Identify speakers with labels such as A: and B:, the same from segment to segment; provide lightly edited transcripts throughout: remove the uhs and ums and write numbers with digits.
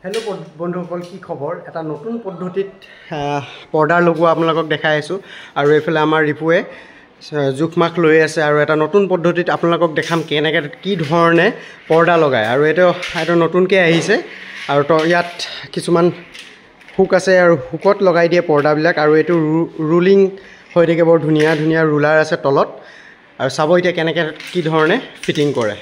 A: Hello' বন্ধুসকল, কি খবৰ? এটা নতুন পদ্ধতিত পৰ্দাৰ লগোৱা আপোনালোকক দেখাই আছোঁ। আৰু এইফালে আমাৰ ৰিপুৱে জোখ মাখ লৈ আছে আৰু এটা নতুন পদ্ধতিত আপোনালোকক দেখাম কেনেকৈ কি ধৰণে পৰ্দা লগায়। আৰু এইটো নতুনকৈ আহিছে আৰু ইয়াত কিছুমান হুক আছে আৰু হুকত লগাই দিয়ে পৰ্দাবিলাক। আৰু এইটো ৰুলিং হৈ থাকে, বৰ ধুনীয়া ধুনীয়া ৰুলাৰ আছে তলত। আৰু চাব এতিয়া কেনেকৈ কি ধৰণে ফিটিং কৰে।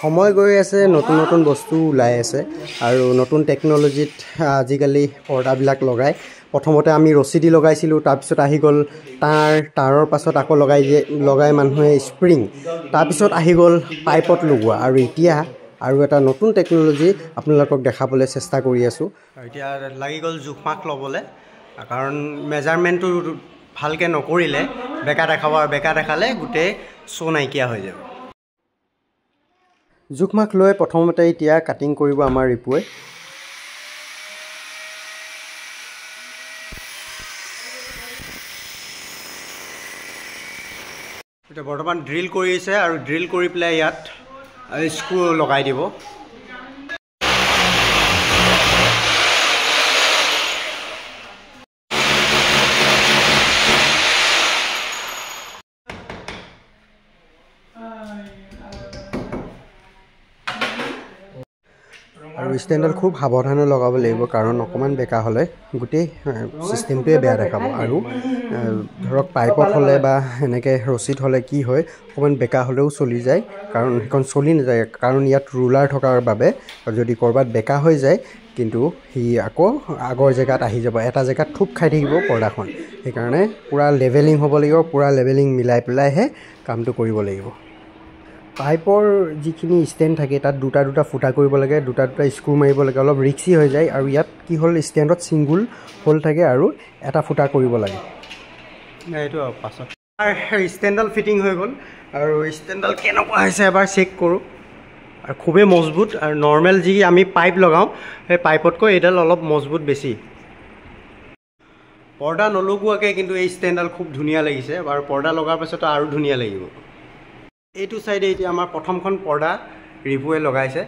A: সময় গৈ আছে, নতুন নতুন বস্তু ওলাই আছে আৰু নতুন টেকন'লজিত আজিকালি পৰ্দাবিলাক লগায়। প্ৰথমতে আমি ৰছী দি লগাইছিলোঁ, তাৰপিছত আহি গ'ল তাঁৰ, তাঁৰৰ পাছত আকৌ লগাই মানুহে স্প্ৰিং, তাৰপিছত আহি গ'ল পাইপত লগোৱা। আৰু এতিয়া আৰু এটা নতুন টেকন'লজি আপোনালোকক দেখাবলৈ চেষ্টা কৰি আছোঁ। এতিয়া লাগি গ'ল জোখ মাখ ল'বলৈ, কাৰণ মেজাৰমেণ্টটো ভালকৈ নকৰিলে বেকা দেখাব আৰু বেকা দেখালে গোটেই শ্ব' নাইকিয়া হৈ যাব। জোখ মাখ লৈ প্ৰথমতে এতিয়া কাটিং কৰিব আমাৰ ৰিপুৱে। এতিয়া বৰ্তমান ড্ৰিল কৰিছে আৰু ড্ৰিল কৰি পেলাই ইয়াত স্ক্ৰু লগাই দিব। আৰু ষ্টেণ্ডডাল খুব সাৱধানে লগাব লাগিব, কাৰণ অকণমান বেকা হ'লে গোটেই চিষ্টেমটোৱে বেয়া দেখাব। আৰু ধৰক পাইপত হ'লে বা এনেকৈ ৰছীত হ'লে কি হয়, অকণমান বেকা হ'লেও চলি যায়, কাৰণ সেইখন চলি নাযায়, কাৰণ ইয়াত ৰুলাৰ থকাৰ বাবে যদি ক'ৰবাত বেকা হৈ যায় কিন্তু সি আকৌ আগৰ জেগাত আহি যাব, এটা জেগাত থোপ খাই থাকিব পৰ্দাখন। সেইকাৰণে পূৰা লেভেলিং হ'ব লাগিব, পূৰা লেভেলিং মিলাই পেলাইহে কামটো কৰিব লাগিব। পাইপৰ যিখিনি ষ্টেণ্ড থাকে তাত দুটা দুটা ফুটা কৰিব লাগে, দুটা দুটা স্ক্ৰু মাৰিব লাগে, অলপ ৰিক্সি হৈ যায়। আৰু ইয়াত কি হ'ল, ষ্টেণ্ডত ছিংগুল হোল থাকে আৰু এটা ফুটা কৰিব লাগে। এইটো পাছত ষ্টেণ্ডডাল ফিটিং হৈ গ'ল। আৰু ষ্টেণ্ডডাল কেনেকুৱা হৈছে এবাৰ চেক কৰোঁ। আৰু খুবেই মজবুত, আৰু নৰ্মেল যি আমি পাইপ লগাওঁ সেই পাইপতকৈ এইডাল অলপ মজবুত বেছি। পৰ্দা নলগোৱাকৈ কিন্তু এই ষ্টেণ্ডডাল খুব ধুনীয়া লাগিছে, আৰু পৰ্দা লগাৰ পাছতো আৰু ধুনীয়া লাগিব। এইটো চাইডে এতিয়া আমাৰ প্ৰথমখন পৰ্দা ৰিপুৱে লগাইছে।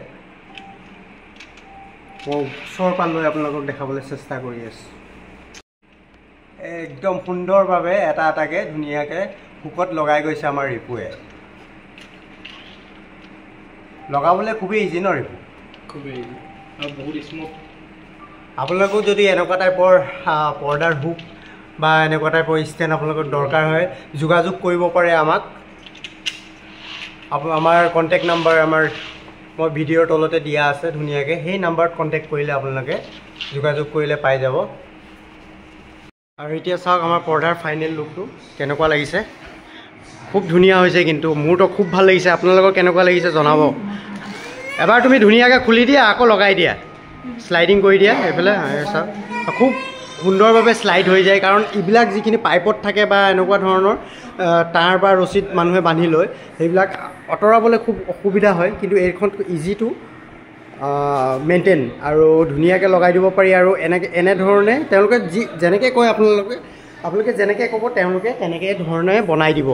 A: মই ওচৰৰ পৰা লৈ আপোনালোকক দেখাবলৈ চেষ্টা কৰি আছোঁ। একদম সুন্দৰভাৱে এটা এটাকৈ ধুনীয়াকৈ হুকত লগাই গৈছে আমাৰ ৰিপুৱে। লগাবলৈ খুবেই ইজি ন ৰিপু?
B: খুবেই ইজি আৰু বহুত স্মুথ।
A: আপোনালোকেও যদি এনেকুৱা টাইপৰ পৰ্দাৰ হুক বা এনেকুৱা টাইপৰ ষ্টেণ্ড আপোনালোকৰ দৰকাৰ হয়, যোগাযোগ কৰিব পাৰে আমাক। আমাৰ কণ্টেক্ট নাম্বাৰ আমাৰ মই ভিডিঅ'ৰ তলতে দিয়া আছে ধুনীয়াকৈ, সেই নাম্বাৰত কণ্টেক্ট কৰিলে আপোনালোকে যোগাযোগ কৰিলে পাই যাব। আৰু এতিয়া চাওক আমাৰ পৰ্দাৰ ফাইনেল লুকটো কেনেকুৱা লাগিছে। খুব ধুনীয়া হৈছে কিন্তু, মোৰতো খুব ভাল লাগিছে। আপোনালোকৰ কেনেকুৱা লাগিছে জনাব। এবাৰ তুমি ধুনীয়াকৈ খুলি দিয়া, আকৌ লগাই দিয়া, শ্লাইডিং কৰি দিয়া এইফালে। চাওক খুব সুন্দৰভাৱে শ্লাইড হৈ যায়, কাৰণ এইবিলাক যিখিনি পাইপত থাকে বা এনেকুৱা ধৰণৰ তাঁৰ বা ৰছীত মানুহে বান্ধি লয়, সেইবিলাক আঁতৰাবলৈ খুব অসুবিধা হয়। কিন্তু এইখন ইজি টু মেইনটেইন আৰু ধুনীয়াকৈ লগাই দিব পাৰি। আৰু এনেকৈ এনেধৰণে তেওঁলোকে যি যেনেকৈ কয়, আপোনালোকে যেনেকৈ ক'ব তেওঁলোকে তেনেকৈ ধৰণে বনাই দিব।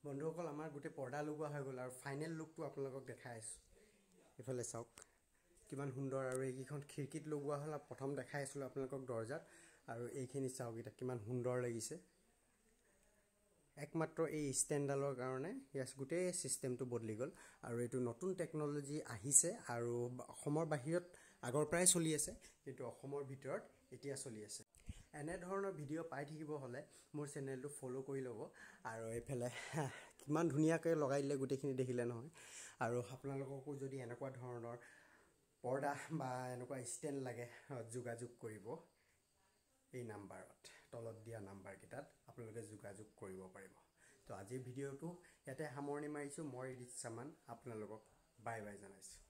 A: বন্ধুসকল, আমাৰ গোটেই পৰ্দা লগোৱা হৈ গ'ল আৰু ফাইনেল লুকটো আপোনালোকক দেখাই আছোঁ। এইফালে চাওক কিমান সুন্দৰ। আৰু এইকেইখন খিৰিকীত লগোৱা হ'ল, প্ৰথম দেখাই আছিলোঁ আপোনালোকক দৰ্জাত। আৰু এইখিনি চাওক এতিয়া কিমান সুন্দৰ লাগিছে। একমাত্ৰ এই ষ্টেণ্ডডালৰ কাৰণে ইয়াত গোটেই ছিষ্টেমটো বদলি গ'ল। আৰু এইটো নতুন টেকন'লজি আহিছে আৰু অসমৰ বাহিৰত আগৰ পৰাই চলি আছে, কিন্তু অসমৰ ভিতৰত এতিয়া চলি আছে। এনেধৰণৰ ভিডিঅ' পাই থাকিব হ'লে মোৰ চেনেলটো ফ'ল' কৰি ল'ব। আৰু এইফালে কিমান ধুনীয়াকৈ লগাই দিলে গোটেইখিনি দেখিলে নহয়। আৰু আপোনালোককো যদি এনেকুৱা ধৰণৰ পৰ্দা বা এনেকুৱা ষ্টেণ্ড লাগে, যোগাযোগ কৰিব এই নাম্বাৰত, তলত দিয়া নাম্বাৰকেইটাত আপোনালোকে যোগাযোগ কৰিব পাৰিব। তো আজিৰ ভিডিঅ'টো ইয়াতে সামৰণি মাৰিছোঁ। মই ৰিত চামান আপোনালোকক বাই বাই জনাইছোঁ।